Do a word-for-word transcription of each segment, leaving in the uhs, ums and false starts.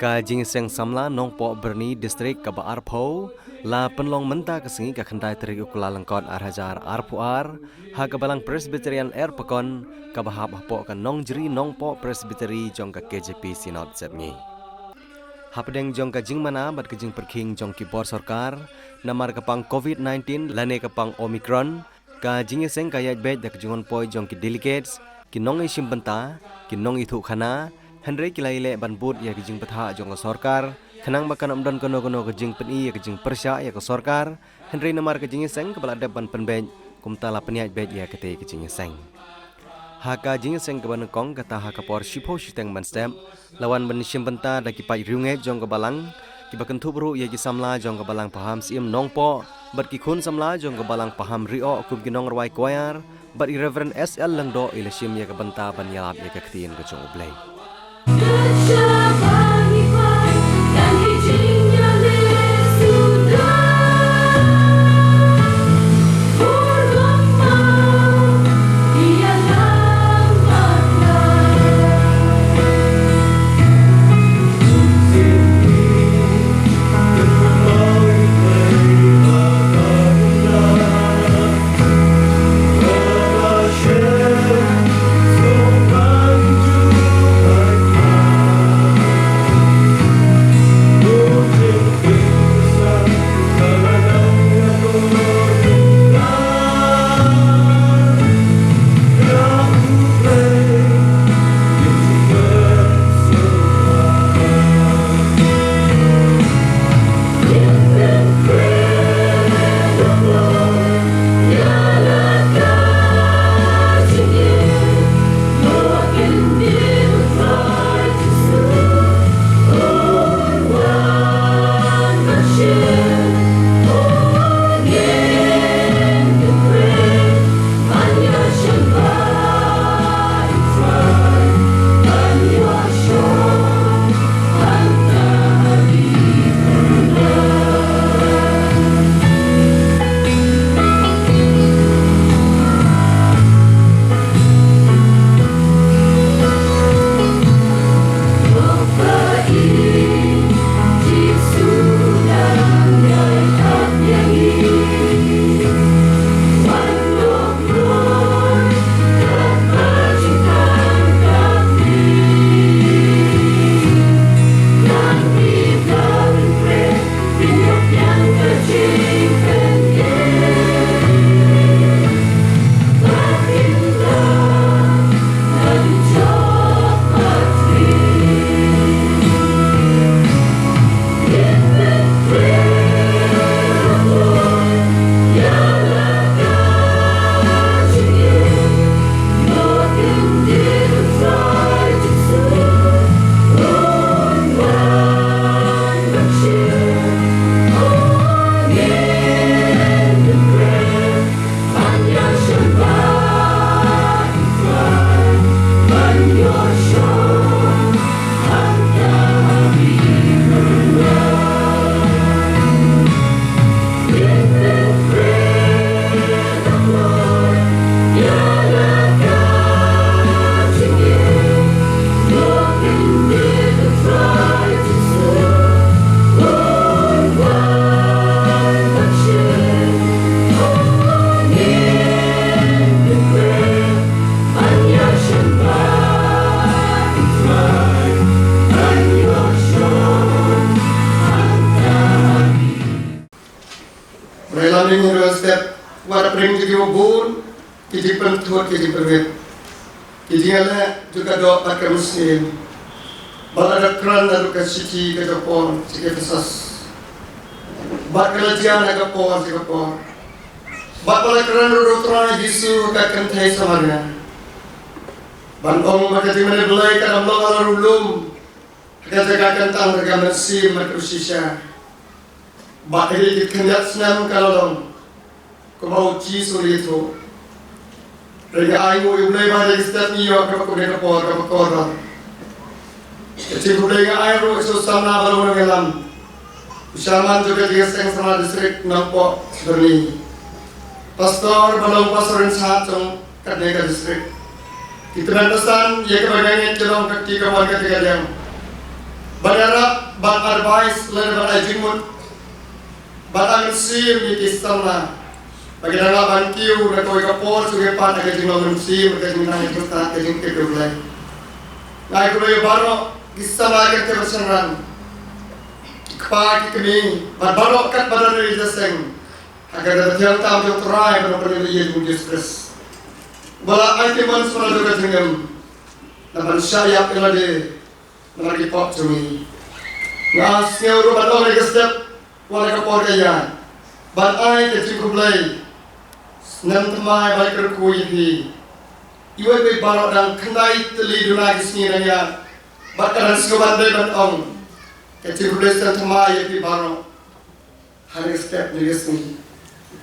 Ka jingïaseng samla Nongpoh Byrni District kaba arphew la pynlong mynta ka sngi ka khyndai tarik u Kyllalyngkot ar hajar arphew ar ha ka Balang Presbyterian Erpakon kaba hap hapoh ka Nongjri Nongpoh Presbytery jong ka K J P Synod Sepngi. Hapdeng jong ka jingmana bad ka jingpyrkhing jong ki bor sorkar namar ka pang covid nineteen lane ka pang Omicron, ka jingïaseng ka ïaid beit da ka jingwan poi jong ki delegates, ki nongïashim bynta, ki nongïathuhkhana, hynrei ki la ïaleh ban bud ïa ka jingbthah jong ka sorkar khnang ba kan ym don kano kano ka jingpyni ïa ka jingpyrshah ïa ka sorkar, hynrei namar ka jingïaseng kaba la dep ban pynbeit, kumta la pynïaid beit ïa katei ka jingïaseng. Ha ka jingïaseng kaba nyngkong kata ha ka por shiphew shiteng ban step, la wan ban shim bynta da ki paid riewngeit jong ka balang, kiba kynthup ruh ïa ki samla jong ka Balang Paham Syiem Nongpoh bad ki khun samla jong ka Balang Paham Ri-oh kum ki nongrwai choir bad i Reverend S L Lyngdoh i la shim ïa ka bynta ban ïalap ïa ka ktien ka jong U Blei. Rai lam ning ruh step, wat pring ki bun, ki jingpynthut, ki jingpynwit. Ki jingïaleh jong ka doh bad ka mynsiem. Ba la da kren naduh ka shithi ka jong Paul sha ki Ephesus. Bad ka la jia na ka por sha ka por. Bad ba la kren ruh da u Trai Jisu ha ka kynthei Samaria. Ban ong ba ka jingmane Blei ka dang long halor u lum. Ha ka jaka kyntang ka mynsiem bad ka shisha. Bad ha ki khyndiat snem ka la long. Kumba u Jisu u la ïathuh. Hynrei nga ai nguh ïa U Blei ba ha ki step ngi ïoh kaba kumne ka por kaba kordor. Ka jingkhublei nga ai ruh ïa u samla ba long nongïalam. U chairman jong ka jingïaseng samla district Nongpoh Byrni. Pastor ba long pastor in charge jong kane ka district. Ki tymmen basan ïa kaba nga ngeit ka long ka kti ka wan ka jingïadei. Ban ïarap, ban advice lane ban ai jingmut, ban ai mynsiem ïa ki samla ba ki dang lah ban kiew na kawei ka por shuh pat ha ka jinglong mynsiem, ka jingnang jingstad, ka jingtip ïa U Blei. Nga ai khublei ïa baroh ki samla, ki khynnah, ki kpa, ki kmie, bad baroh katba don ha ri ha seng, ha ka kyrteng tam jong U Trai bad U Nongpynim ba ïeit, U Jisu Khrist, uba la ai tymmen sha ka jingim, na ban shah ïap ïa lade namar ki pop jong ngi. Nga sngew ruh ban ong ïa ka step, wat la ka por ka ïaid, ban ai ka jingkhublei snem thymmai bad kyrkhu ïa phi, iwei pa iwei baroh. Dang khyndai tylli duna ki sngi dang ïaid, bad ka dang sngewbha ban dei ban ong ka jingkhublei snem thymmai ïa phi baroh ha kane ka step, ha kane ka sngi.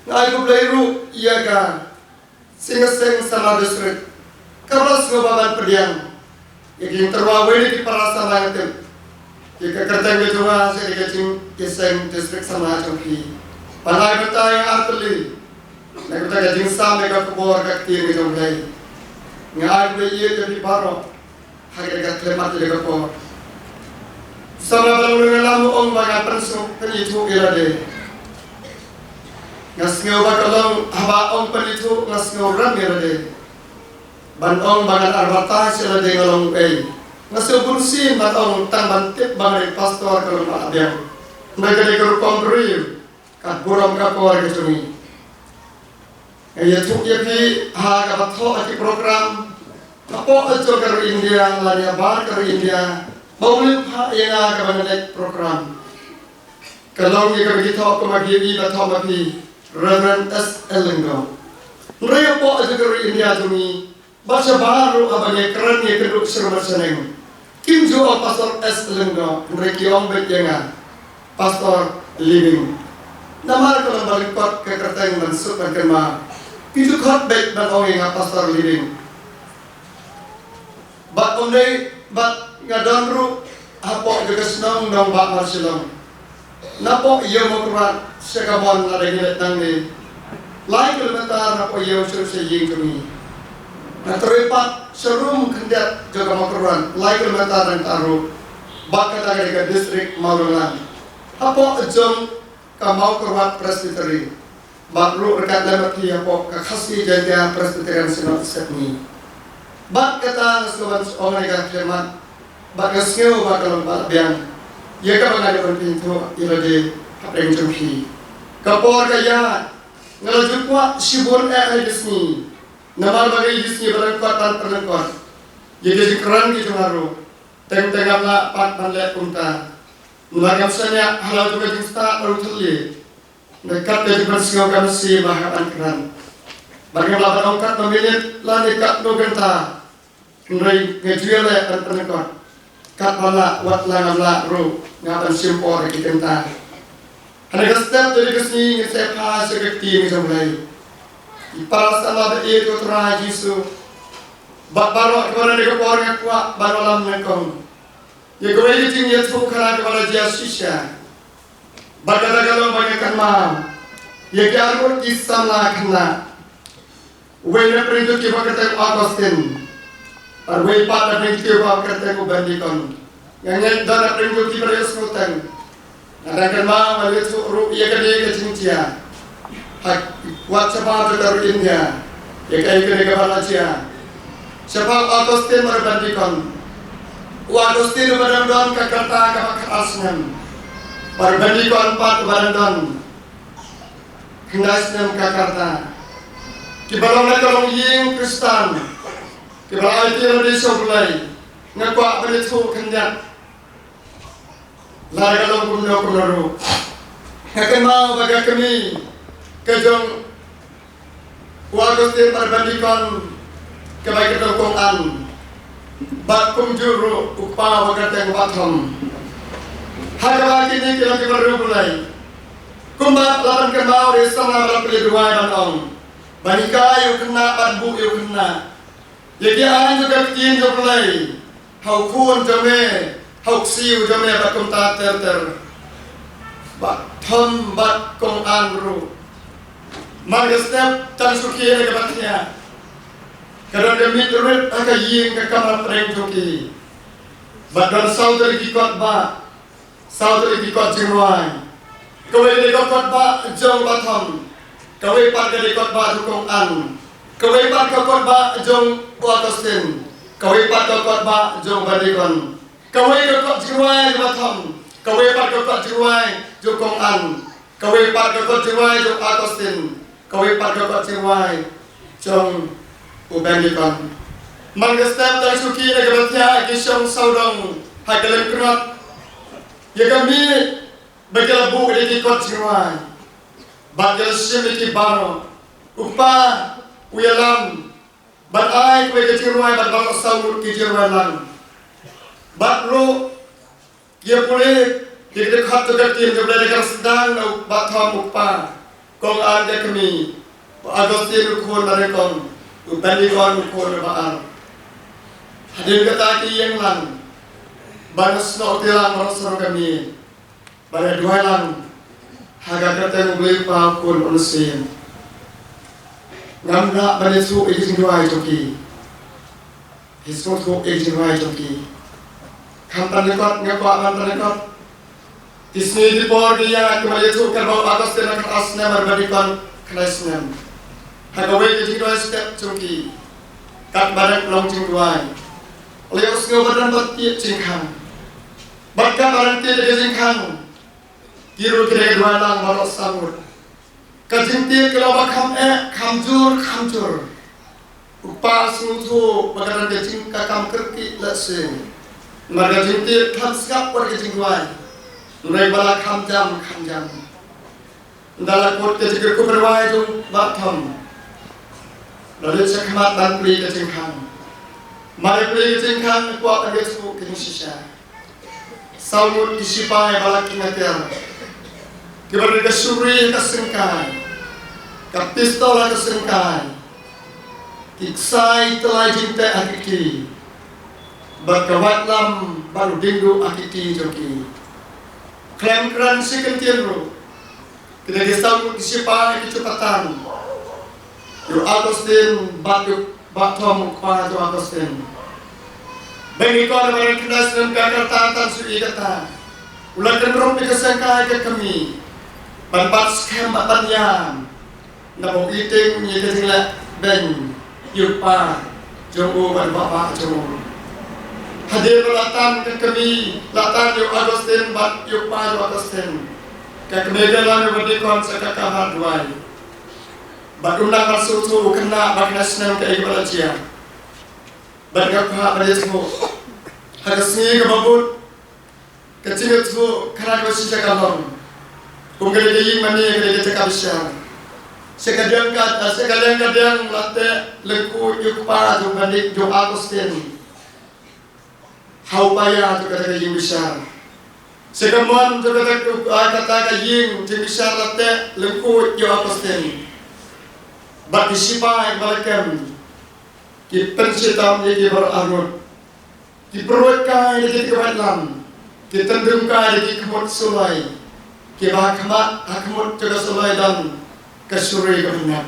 Nga ai khublei ruh ïa ka Seng Seng Samla District, kaba la sngewbha ban pdiang ïa ki jingtyrwa wei na ki para samla, nga tip, ïa ka kyrteng ka jong nga sha ka jingïaseng District Samla jong phi. Ban ai batai ïa nga ar tylli na ka bynta ka jingsam ïa ka khubor ka ktien ka jong U Blei. Nga ai khublei ïa phi baroh ha kane ka khyllipmat ïa ka por. Samla ba long nongïalam, ong ba nga pynsuk pynithuh ïa lade. Nga sngew ba ka long haba ong pynithuh nga sngew rem ïa lade. Ban ong ba ngan advertise ïa lade nga long ei, nga sngew bunsien ban ong, tang ban tip ba nga dei pastor ka long ba la biang. Hynrei ka dei ka rukom briew, ka burom ka por ka jong ngi. Nga ïathuh ïa phi ha kaba thoh ha ki program hapoh jong ka ri India lane habar ka ri India, ba u la phah ïa nga kaba nga leit program. Ka long ïa kaba ki thoh kum ma phi, ba thoh ma phi, Reverend S L Lyngdoh. Hynrei hapoh jong ka ri India jong ngi, bad shabar ruh haba ngi kren ngi kynduh sha rum sha neng, kim ju ong Pastor S Lyngdoh, hynrei ki ong beit ïa nga Pastor Living. Namar ka long ba lyngkot ka kyrteng ban suk ban kynmaw, ki ju khot beit ban ong ïa nga Pastor Living. Bad ym dei, bad nga don ruh hapoh jong ka shnong Nongbah Marshillong. Napoh Ïew Mawkyrwat sha ka mon lada ngi leit nangne, lai kilometer napoh ïew sha ïing jong ngi. Nga trei pat sha rum khyndiat jong ka Mawkyrwat, lai kilometer nangta ruh. Bad kata ka dei ka district Mawrynglang, hapoh jong ka Mawkyrwat Presbytery. Bad ruh ryngkat lem bad phi hapoh ka Khasi Jaintia Presbyterian Synod Sepngi. Bad kata nga sngew ban ong ha kane ka khyllipmat, bad nga sngew ba ka long ba la biang ïa kaba nga dei ban pynithuh ïa lade hapdeng jong phi. Ka por ka ïaid, nga la ju kwah shibun eh ha kine ki sngi, namar ba ha kine ki sngi ba lyngkot ban pynlyngkot ïa ki jingkren ki jong nga ruh, teng teng ngam lah pat ban leh kumta. Namar ngam shaniah halor jong ka jingstad bad u thylliej. Nga kat ka jingpynsngew ka mynsiem ba hap ban kren. Bad ngam lah ban ong katno minit lane katno kynta. Hynrei nga ju ïaleh ban pynlyngkot katba lah, wat la ngam lah ruh nga hap ban shim por ha ki kynta. Ha kane ka step jong kane ka sngi ngin sa ïa phai sha ka ktien jong U Blei. Ki para samla ba ïeit U Trai Jisu, bad baroh kiba don ha kane ka por nga kwah ban wallam nyngkong ïa kawei ka jingïathuhkhana kaba la jia shisha. Bad kata ka long ba nga kynmaw ïa ki arngut ki samla khynnah. Uwei na pdeng jong ki ba kyrteng u Augustine, bad uwei pat na pdeng jong ki ba kyrteng u Bendikon. Nga ngeit don na pdeng jong ki ba ïohsngew teng. Nga dang kynmaw nga la ïathuh ruh ïa kane ka jingïathuh ha ki wad shabar jong ka ri India ïa kaei kane kaba la jia. Shaphang u Augustine bad u Bendikon. U Augustine uba dang don ka rta kaba khatar snem, bad u Bendikon pat uba dang don khyndai snem ka rta. Kiba long na ka longïing Khristan, kiba la aiti lade sha U Blei. Nga kwah ban ïathuh khyndiat. Lada ka long kumno kumno ruh, nga kynmaw ba ka kmie ka jong u Augustine bad u Bendikon, kaba kyrteng Kong Ann, bad kumjuh ruh u kpa ba kyrteng Bah Thom. Ha kaba kine ki long ki briew Blei. Kumba la ban kynmaw, dei samla ba la plie duwai ban ong, ban hikai ïa u khynnah, ban buh ïa u khynnah ïa ki aiñ jong ka ktien jong U Blei ha u khun jong me, ha u ksiew jong me, bad kumta ter ter. Bah Thom bad Kong Ann ruh, man ka step tang shuh ki ïa kaba thiah, ka don ka miet rit ha ka ïing ka kamra pdeng jong ki. Bad don saw tylli ki kot bah, saw tylli ki kot jingrwai. Kawei ka dei ka kot bah jong u Bah Thom. Kawei pat ka dei kot bah jong u Kong An. Kawei pat ka kot bah jong u Augustine. Kawei pat ka kot bah jong u Bah Deacon. Kawei ka kot jingrwai jong u Bah Thom. Kawei pat ka kot jingrwai jong u Kong An. Kawei pat ka kot jingrwai jong u Augustine. Kawei pat ka kot jingrwai jong u Bah Deacon. Man ka step tang shuki na kaba thiah ki shong sawdong ha ka lyngknot. Ïa ka mih ba ki la buh ïa ki kot jingrwai. Bad ki la shim ïa ki baroh. U kpa u ïalam. Bad ai kawei ka jingrwai bad baroh saw ngut ki jingrwai lang. Bad ruh ki ïa pule ïa ki dkhot jong ka ktien jong U Blei da kaba sdang na u Bah Thom u kpa, Kong An ka kmie, u Augustine u khun ba nyngkong, u Bah Deacon u khun ba ar. Hadien kata ki ïeng lang ban snoh te lang baroh sarong ka miej. Ban ïa duwai lang ha ka kyrteng U Blei U Kpa, U Khun, U Mynsiem. Ngam lah ban ïathuh ïa ki jingduwai jong ki. Phi sngewthuh ïa ki jingduwai jong ki. Kham pynlyngkot, nga kwah ban pynlyngkot. Ki sngi ki por ki ïaid, ki ban ïathuh kyrpad, Augustine khatar snem, Bah Deacon khyndai snem. Ha kawei ka jingduwai step jong ki, katba dang long jingduwai, la ïohsngew ba don ba tied jingkhang. Bad katba dang tied ka jingkhang, ki ruh ki dei ka duwai lang baroh saw ngut. Ka jingtied ka long ba kham eh, kham jur, kham jur. U kpa sngewthuh ba ka don ka jing, ka kam kyrkieh lehse. Namar ka jingtied kham sngap wat ka jingduwai. Hynrei ba la kham jam, kham jam. Ynda la kut ka jingkyrkhu kyrwai jong Bah Thom, la leit sha khmat ban plie ka jingkhang. Mar ïa plie ka jingkhang, kwah ban ïathuh ka jingshisha. Saw ngut ki shipai ba la kieng atiar, kiba don ka shuri ha ka syngkai, ka pistol ha ka syngkai, ki ksai tyllai jingteh ha ki kti, bad ka waitlam bad u diengduh ha ki kti jong ki. Khlem kren shi kyntien ruh, ki dei ki saw ngut ki shipai ki shu patan ïa u Augustine bad ïa u Bah Thom, u kpa jong u Augustine. Bah Deacon ba dang khyndai snem ka rta tang shu ïohi kata, u la kynrup ïa ka syngkai ka kmie ban bat skhem bad ban ïam. Naba u ïa tieng ïa ka jingleh beiñ ïa u kpa jong u bad u bah bah jong u. Hadien ba la tan ka kmie, la tan ïa u Augustine bad ïa u kpa jong u Augustine, ka kmie ka wan ïa u Bah Deacon sha ka kamar duwai. Bad um nang ban sngewthuh u khynnah ba khyndai snem kaei kaba la jia. Bad ka kwah ban ïathuh ha ka sngi kaba bud. Ka jingïathuh kane kaba shisha ka long kum ka dei ka ïing mane, ka dei ka jaka bishar. Sha ka diang ka, sha ka liang ka diang la teh lyngkhuid ïa u kpa jong u Bah Deacon, jong u Augustine, ha u paia jong kata ka ïing bishar. Sha ka mon jong kata ka, kata ka ïing jingbishar la teh lyngkhuid ïa u Augustine. Bad ki shipai ba la kem ki pynshitom ïa ki baroh arngut. Ki pyrshah kai da ki kawait lam, ki tyndum kai da ki khmut suloi, kiba ha khmat, ha khmut jong ka suloi don ka shuri ka bniat.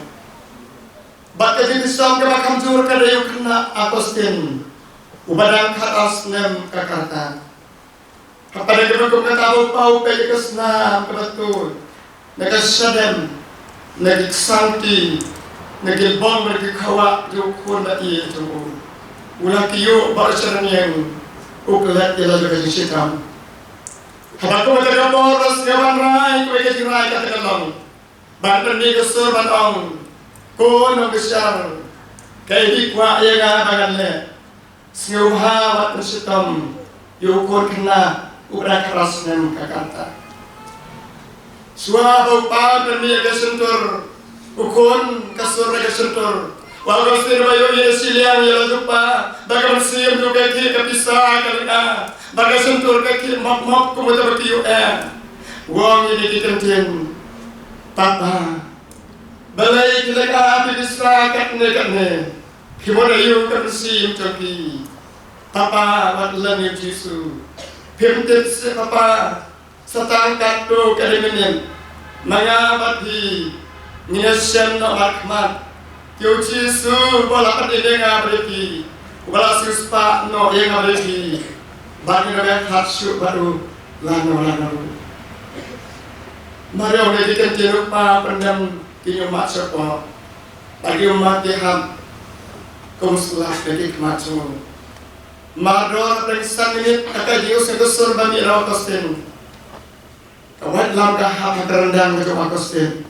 Bad ka jingshitom kaba kham jur ka dei u khynnah Augustine, uba dang khatar snem ka rta. Hapdeng kaba kum kata, u kpa u peit ïa ka snam kaba tuid na ka shadem, na ki ksangti, na ki bong, na ki khawah jong u khun ba ïeit jong u. U la kyiuh bad u shyrniang, u klet ïa la jong ka jingshitom. Haba kum kata ka por la sngewbha ban rai kawei ka jingrai, kata ka long ban pynmih ka sur ban ong, ko nongbishar, kaei phi kwah ïa nga ba ngan leh. Sngewbha wat pynshitom ïa u khun khynnah uba dang khatar snem ka rta. Shuwa ba u kpa u pynmih ïa ka shyntur, u khun ka sur na ka shyntur, u Augustine ba ïohi ïa ka shiliang ïa la jong u kpa, ba ka mynsiem jong u ka khih, ka pisa ka lynga, ba ka shyntur ka khih mop mop kum uta ba ki ïoh eh. U ong ïa ki kyntien, Papa, balei ki lynga phi pisa katne katne? Phi mut aïu ka mynsiem jong phi? Papa, wat leh ïa u Jisu. Phim tip seh Papa, sa tang katto katne minit, ma nga bad phi ngin ïashem noh markhmat. Ïa u Jisu uba la pynim ïa nga bad ïa phi, uba la siewspah noh ïa nga bad ïa phi. Bad ngi dang ïakhlad shuh bad u lano lano. Mar ïa u ne ki ktien u kpa pyndem ki ïoh mad shapoh. Bad ki ïoh mad ki hap kum slap na ki khmat jong u. Mar dor hapdeng san minit ha ka jingsngewsih ba mih na u Augustine. Ka waitlam ka hap ha ka ryndang ka jong u Augustine.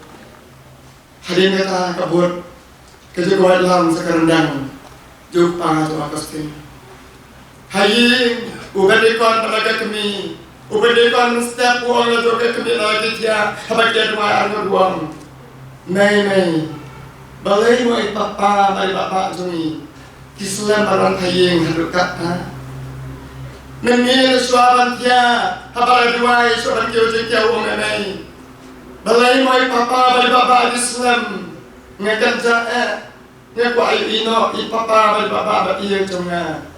Hadien kata ka bud ka ju kwah lam sa ka ryndang jong u kpa jong u Augustine. Ha ïing u Bendikon bad ka kmie, u Bendikon mynstep u ong ïa ka kmie la ki jia haba ki duwai ar ngut u ong, Mei mei, balei mo i papa bad i baba jong ngi ki slem ban wan ha ïing haduh katta? Mynmiet shuwa ban thiah haba la duwai shuwa ban kiew jingkiew u ong, Mei mei, balei mo i papa bad i baba ki slem? Nga kynjah eh, nga kwah ïohi noh i papa bad i baba bad ïing jong nga.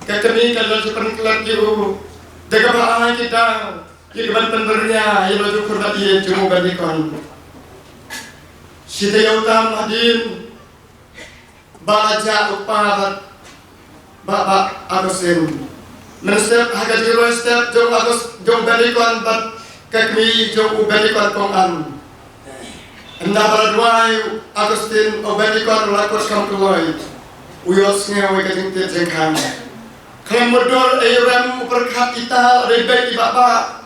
Ka kmie ka la ju pynklet ïa u da kaba ai ki daw ïa kaban pynbyrngia ïa la ju khun bad ïing jong u Bendikon. Shi taïew tam hadien ba la jah u kpa bad baba Augustine. Mynstep ha ka jingroi step jong August-, jong u Bendikon bad ka kmie jong u Bendikon Kong Ann. Ynda ba la duwai u Augustine, u Bendikon u la kut kham kloi. U ïohsngew ïa ka jingtied jingkhang. Khlem mutdur ei rem u pyrkhat ita la dei beit i baba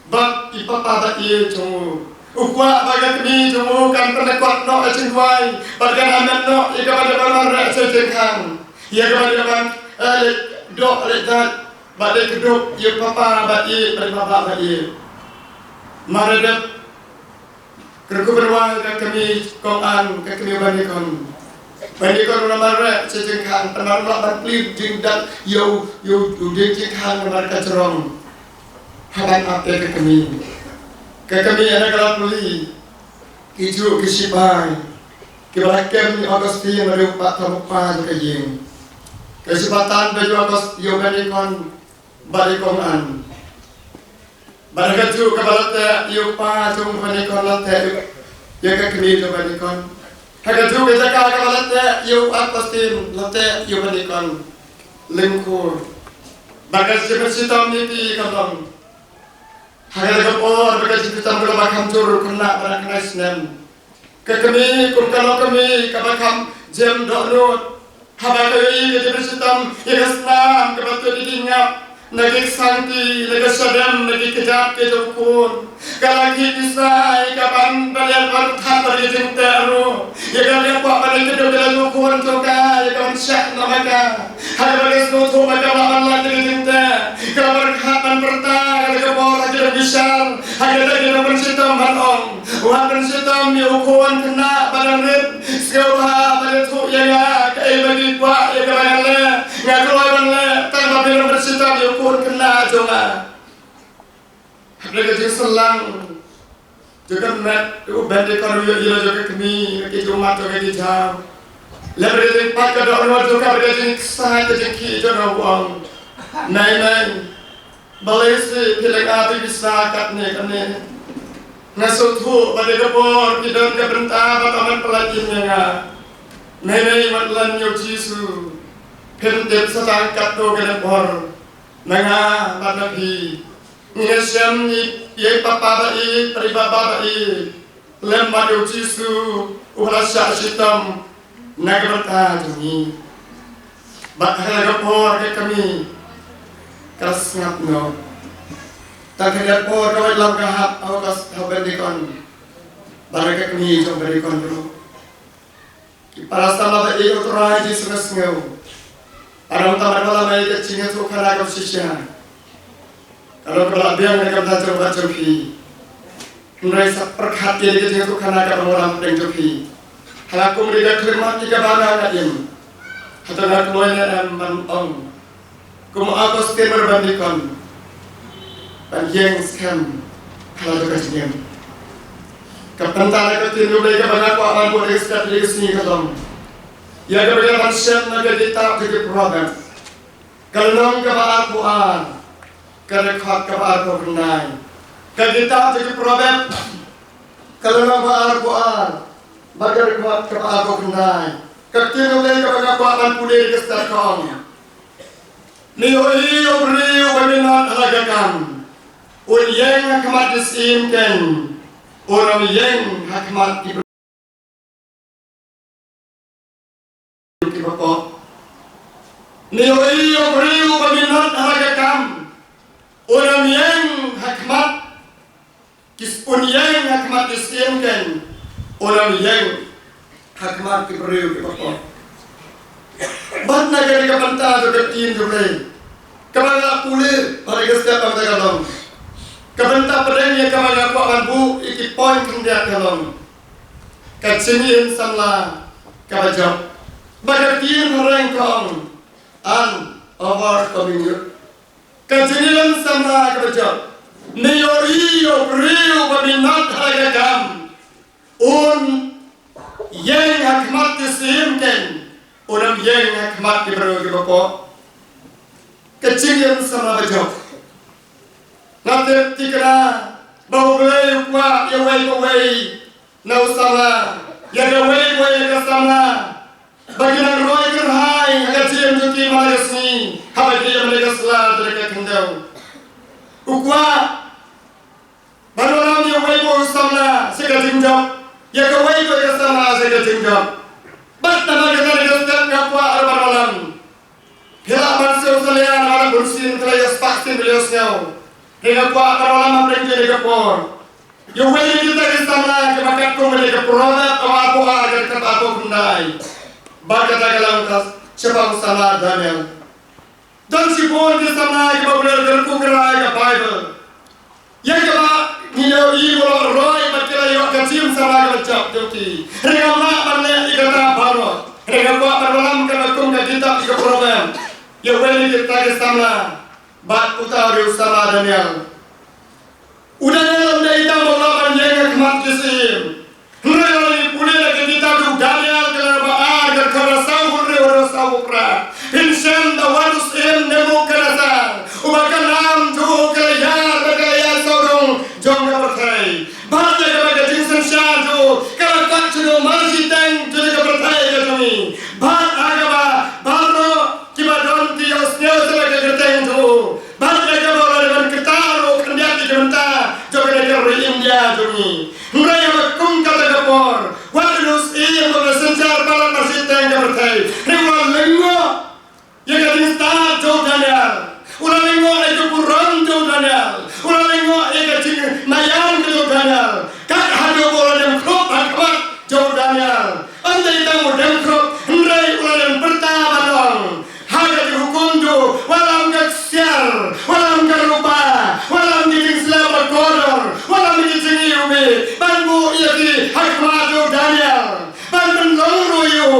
bad i papa bad ïing jong u. U kwah ba ka kmie jong u kan pynlait noh ka jingduwai bad kan amen noh ïa kaba dei ban mareh jingkhang, ïa kaba dei ban, eh, leit doh leit dait bad leit kdup ïa u papa bad ïa i baba bad ïa. Mar dep kyrkhu ban wai ka kmie Kong Ann, ka kmie Bendikon. Bendikon u la mareh jingkhang, pynban u la ban plie jingdait ïa u, ïa u dieng jingkhang namar ka jrong. Haba ap ïa ka kmie, ka kmie na ka la plie, ki ju ki shipai kiba la kem ïa u Augustine bad u kpa, u kpa jong ka ïing. Ka shipai tan bad ïa u August-, ïa u Bendikon bad ïa i Kong Ann. Bad ha ka juh kaba la teh ïa u kpa jong u Bendikon, la teh ïa ka kmie jong u Bendikon. Ha ka juh ka jaka kaba la teh ïa u Augustine, la teh ïa u Bendikon. Lyngkhur. Bad ka jingpynshitom ïa ki ka long. Ha kata ka por ba ka jingpynshitom ka long ba kham jur u khynnah ba dang khyndai snem. Ka kmie kum ka long kmie kaba kham jem dohnud. Haba ka ïohi ka jingpynshitom ïa ka snam kaba tuid ïa ki ngap na ki ksangti, na ka shadem, na ki kjat ki jong u khun, ka la khie pisa ïa ka ban, ban leh ban thap bad ki jingteh ruh. Ïa ka leh kwah ban leh kito ki la jong u khun jong ka ïa ka ban shah na ma ka. Ha kaba ka sngewthuh ba ka lah ban lait ïa ki jingteh, ka la pyrkhat ban pyrta ha kata ka por ha ki nongbishar, ha kata ki nongpynshitom ban ong, wat pynshitom ïa u khun khynnah ba dang rit, sngewbha ban ïathuh ïa nga kaei ba ngi kwah ïa kaba ngan leh. Nga kloi ban leh tang ba phi nongpynshitom ïa u khun khynnah jong nga. Hapdeng ka jingsyllangh jong ka met u Bendikon u ïohi ïa la jong ka kmie, ki jingmut jong ka ki jaw. Lem bad ka jingpait ka dohnud jong ka bad ka jingksaid ka jingkhih jong ka, u ong, Mei mei, balei seh phi lynga phi pisa katne katne? Nga sngewthuh ba dei ka por phi don ka bynta ba ka ban pyllait im ïa nga. Mei mei, wat len ïa u Jisu. Phim tip sa tang katto katne por na nga bad na phi. Ngi ïashem ïa i papa ba ïeit bad i baba ba ïeit lem bad ïa u Jisu uba la shah shitom na ka bynta jong ngi. Bad ha ka por ka kmie ka la sngap noh. Tang ha ka por ka waitlam ka hap ha u Bendikon bad ka kmie jong u Bendikon ruh. Ki para samla ba ïeit, U Trai Jisu nga sngew, ka long tang ba la mih ka jingïathuhkhana kaba shisha. Ka long kaba la biang na ka bynta jong nga bad jong phi. Hynrei sa pyrkhat ïa ka jingïathuhkhana kaba nga wan hapdeng jong phi. Ha nga kum ka khyllipmat kaba nga nga im, hato nga kloi ne em ban ong kum u Augustine bad u Bendikon ban ïeng skhem ha la jong ka jingim? Ka bynta na ka ktien U Blei kaba nga kwah ban bud ïa ka step ïa ka sngi ka long ïa kaba ngi lah ban shem na ka kitab jong ki Proverb, ka lynnong kaba arphew ar, ka dkhot kaba arphew khyndai. Ka kitab jong ki Proverb, ka lynnong ba arphew ar bad ka dkhot kaba arphew khyndai. Ka ktien U Blei kaba nga kwah ban pule ïa ka step ka ong, Ne ïohi ïa u briew uba minot ha la ka kam, un ïeng ha khmat ki syiem keiñ, un ym ïeng ha khmat ki briew kiba pop. Ne ïohi ïa u briew uba minot ha la ka kam, un ym ïeng ha khmat ki s-, un ïeng ha khmat ki syiem keiñ, un ym ïeng ha khmat ki briew kiba pop. Bad na kane ka bynta jong ka ktien jong U Blei, kaba nga pule ha kane ka step ba mynta ka long, ka bynta pdeng ïa kaba nga kwah ban buh ïa ki point khyndiat ka long ka jingim samla kaba jop. Ba ka ktien phareng ka ong, an overcoming youth. Ka jingim samla kaba jop. Ne ïohi ïa u briew uba minot ha la ka kam, un ïeng ha khmat ki syiem keiñ, un ym ïeng ha khmat ki briew kiba pop. Ka jingim samla ba jop. Nga tip thikna ba U Blei u kwah ïa uwei pa uwei na u samla, ïa kawei pa uwei na ka samla, ba kin nang roi kyrhai ha ka jingim jong ki man la ka sngi, haba ki ïa mane ka sla te ka khyndew. U kwah ban wallam ïa uwei pa u samla sha ka jingjop, ïa kawei pa ka samla sha ka jingjop. Bad namar kata ka step nga kwah ruh ban wallam. Phi lah ban siew salia namar la bunsien ka la ïa spah sien ba la ïa sngew. Hynrei nga kwah ban wallam hapdeng jong kane ka por ïa uwei na kita ki samla kiba katkum kane ka proverb kaba arphew ar, ka dkhot arphew khyndai. Bad kata ka long ka shaphang u samla Daniel. Don shibun ki samla kiba U Blei u la kyrkhu kyrhai ha ka Baibl. Ïa kaba ngi ïohi ba la roi bad ki la ïoh ka jingim samla kaba jop jong ki. Hynrei ngam lah ban leh ïa kata baroh. Hynrei nga kwah ban wallam kaba kum ka kitab ïa ka Proverb, ïa uwei na kita ki samla, bad uta u dei u samla Daniel. U Daniel um dei tang ba u lah ban ïeng ha khmat ki syiem. Hynrei lada ngi pule na ka kitab jong u Daniel ka lynnong ba ar, ka dkhot ba saw phew hynriew haduh saw phew phra, phin shem da wan u syiem Nebukadnesar, uba ka nam jong u ka la ïar bad ka la ïaid sawdong jong ka pyrthei. Bad ïa kaba ka jingsynshar jong u ka la kot sha u marshiteng jong ka pyrthei ka jong ngi. Bad ha kaba baroh kiba don ki ïohsngew sha la ka kyrteng jong u. Bad ïa kaba u la dei ban kynta ruh khyndiat ïa ka bynta jong kane ka ri India jong ngi. Hynrei haba kum kata ka por, wat u syiem uba la synshar palat marshiteng ka pyrthei, hynrei u la lyngngoh ïa ka jingstad jong u Daniel. U la lyngngoh ïa ka burom jong u Daniel. U la lyngngoh ïa ka jingmaïan ka jong u Daniel. Kat haduh ba u la dem khrup ha khmat jong u Daniel. Ym dei tang u dem khrup, hynrei u la leit pyrta ban ong ha ka jinghukum jong u, wallam ka ksiar, wallam ka rupa, wallam ki jingslem ba kordor, wallam ki jingïewbih, ban buh ïa ki ha khmat jong u Daniel, ban pynlong ruh ïa u.